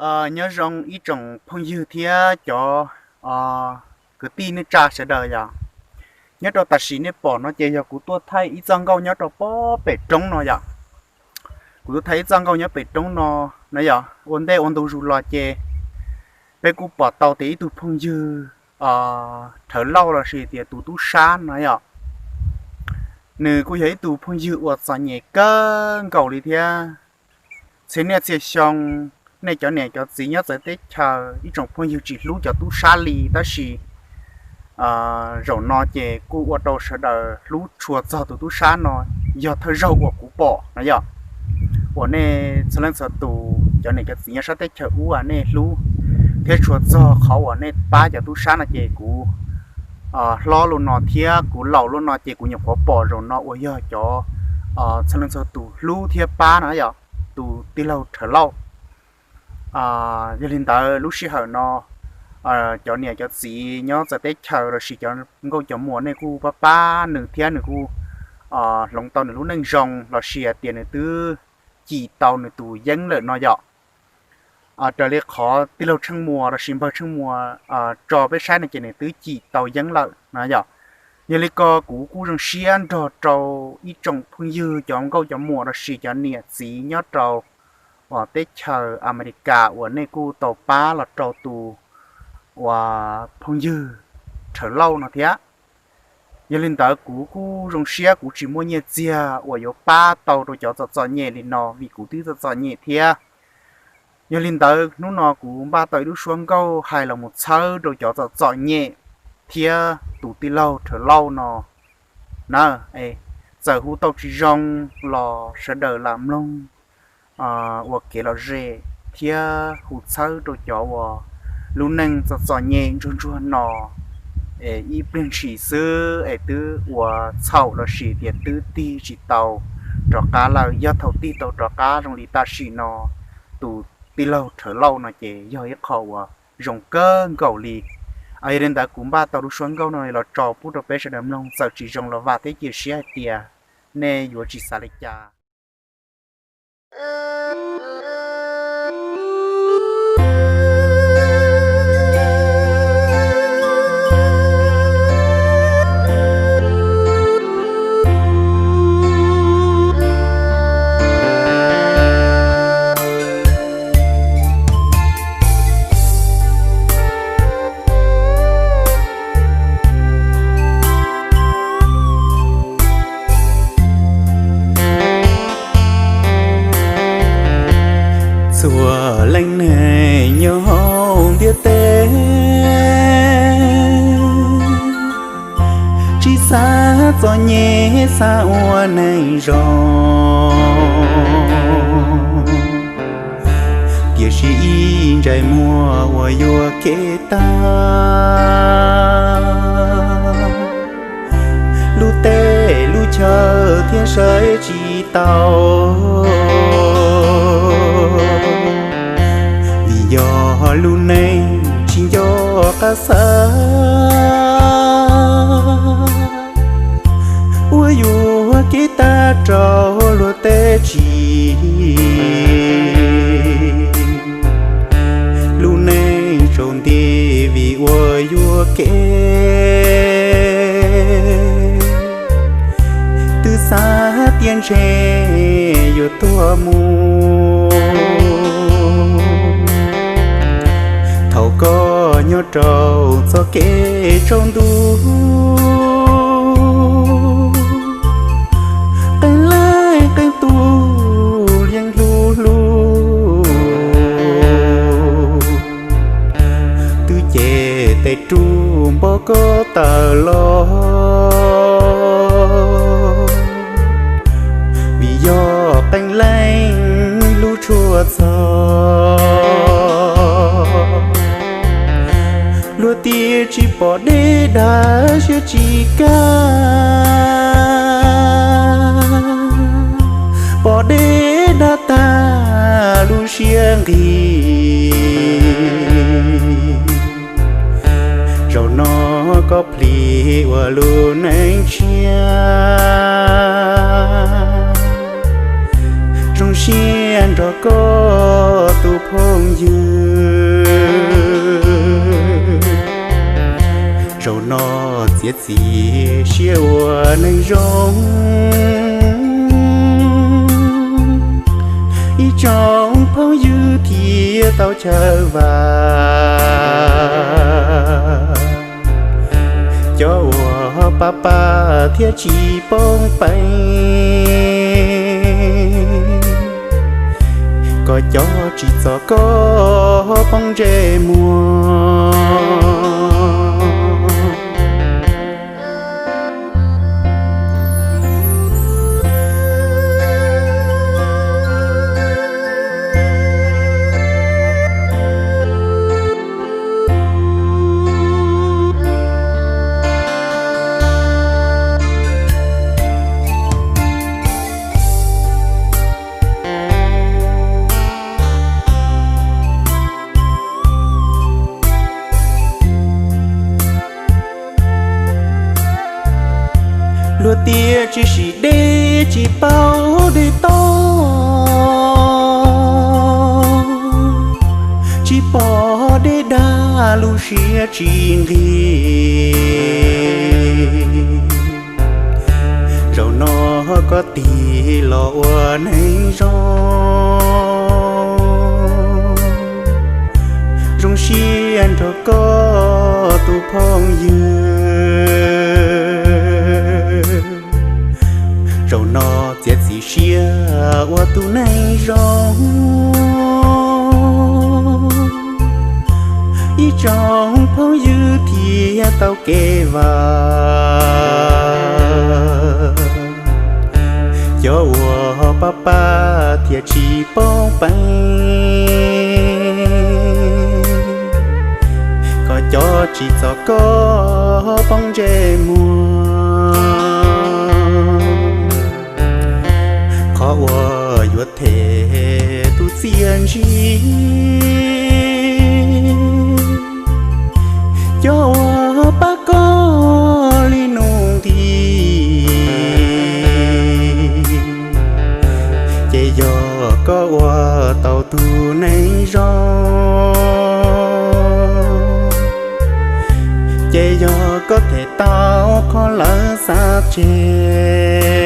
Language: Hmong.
Nyob zoo ib tsoom phooj ywg thiab cov kwv tij neej tsa sawv daws yom. Nyob rau tam sim nej pom no ces yog kuv tuaj thaij ib txoj nkauj nyob rau pob pem roob no yom. Kuv tuaj thaij ib txoj nkauj nyob pem roob no, no yog ua ntej ua ntu zus los ces peb kuj pom tau tias ib tug phooj ywg Rhawv Lauj lossis tias tus tub sab no yom, nws kuj yog ib tug phooj ywg uas txom nyem kawg nkaus li thiab. Txhia niaj txhia xyoo nej cov niam cov txiv nyob txawv teb chaws ib tsoom phooj ywg tsis hlub cov tub sab li, tab sis zaum no ces kuj ua rau sawv daws hlub tshua txog tus tub sab no, yog thawj zaug uas kuv pom no yom. Uas nej txhua leej txhua tus cov niam cov txiv nyob sab teb chaws ub nej hlub thiab tshua txog qhov uas nej pab cov tub sab no ces kuv hlob lub no thiab kuv laus lub no ces kuv nyuam qhuav pom zaum no uas yog cov txhua leej txhua tus hlub thiab pab no yom, tus tij laug Rhawv Lauj. Yog li ntawd lub sij hawm no cov niam cov txiv nyob txawv teb chaws lossis cov nkauj cov muam nej kuj pab pab nws thiab nws kuj hloov tau nws lub neej zoo lossis hais tias nws twb cim tau nws tus yeeb lawm no yom. Raws li qhov tij laug Tsheej Muas lossis npawg Tsheej Muas tso peb saib no ces nws twb cim tau yeeb lawm no yom. Yog li ko kuv kuj zoo siab nrog rau ib tsoom phooj ywg cov nkauj cov muam lossis cov niam txiv nyob rau uas teb chaws Amelikas uas nej kuj tau pab los rau tus uas phooj ywg Rhawv Lauj no thiab. Yog li ntawd kuv kuj zoo siab kuv tsis muaj nyiaj txiag uas yuav pab tau rau cov txom txom nyem li no vim kuv twb txom txom nyem thiab. Yog li ntawd hnub no kuv npaj tau ib lub suab nkauj hais los mus txhawb rau cov txom txom nyem thiab tus tij laug Rhawv Lauj no na. Txawm hu tau tsis zoo los sawv daws lam mloog ua kev lom zem thiab hu txhawb rau cov uas lub neej txom txom nyem ntsuag ntsuag no es ib pliag ntshis xwb es twb ua txhaum lossis tias twb tig tsis tau rov qab lawm, yog thaum tig tau rov qab zoo li tam sim no tus tij laug Rhawv Lauj no ces yog ib qho uas zoo kawg nkaus li. Yog li ntawd kuv npaj tau lub suab nkauj no los tso pub rau peb sawv daws mloog, txawm tsis zoo los vam thiab cia siab hais tias nej yuav tsis xav li cas. Txhua leej neeg nyob hauv ntiaj teb tsis xav txom nyem, xav ua neeg zoo, tiam sis ib ntsais muag uas yuam kev tag, lub teb lub chaw thiaj saib tsis taus, vim yog lub neej tsis nco qab xav, uas yuam kev tag rau luag teb tsis. Lub neej tsaus nti vim uas yuam kev, twb xav tias ntshe yuav tuag mus. Thaum koj nyob rau txoj kev tsaus ntuj, qee leej qee tus yeej hlub hlub, twb ces tes rub npo koj tawm los, vim yog qee leej hlub tshua txog, luag tias tsis pom deb dag siab tsis kaj, pom deb dag tag lub siab nqis. Zaum no koj plhis ua lub neej tshiab, zoo Zoo siab nrog koj tus phooj ywg, zaum no txiav txim siab ua neeg zoo. Ib tsoom phooj ywg thiaj tau chaw vam, cov uas pab pab thiaj tsis poob peev, kom cov tsim txom koj poob ntsej muag. Luag tias tsis sim dej tsis paub dej toj, tsis pom dej dag lub siab tsis nqig. Zaum no koj tig los ua neeg zoo, zoo siab nrog koj tus phooj ywg. Zaum no txiav txim siab ua tus neeg zoo, ib tsoom phooj ywg thiaj tau kev vam, cov uas pab pab thiaj tsis poob peev, kom cov tsim txom koj poob ntsej muag. Qhov uas yuav them tus txiaj ntsig, cov uas pab koj li nuj nqis, ces yog koj ua tau tus neeg zoo, ces yog koj them tau qhov lawv xav tseg.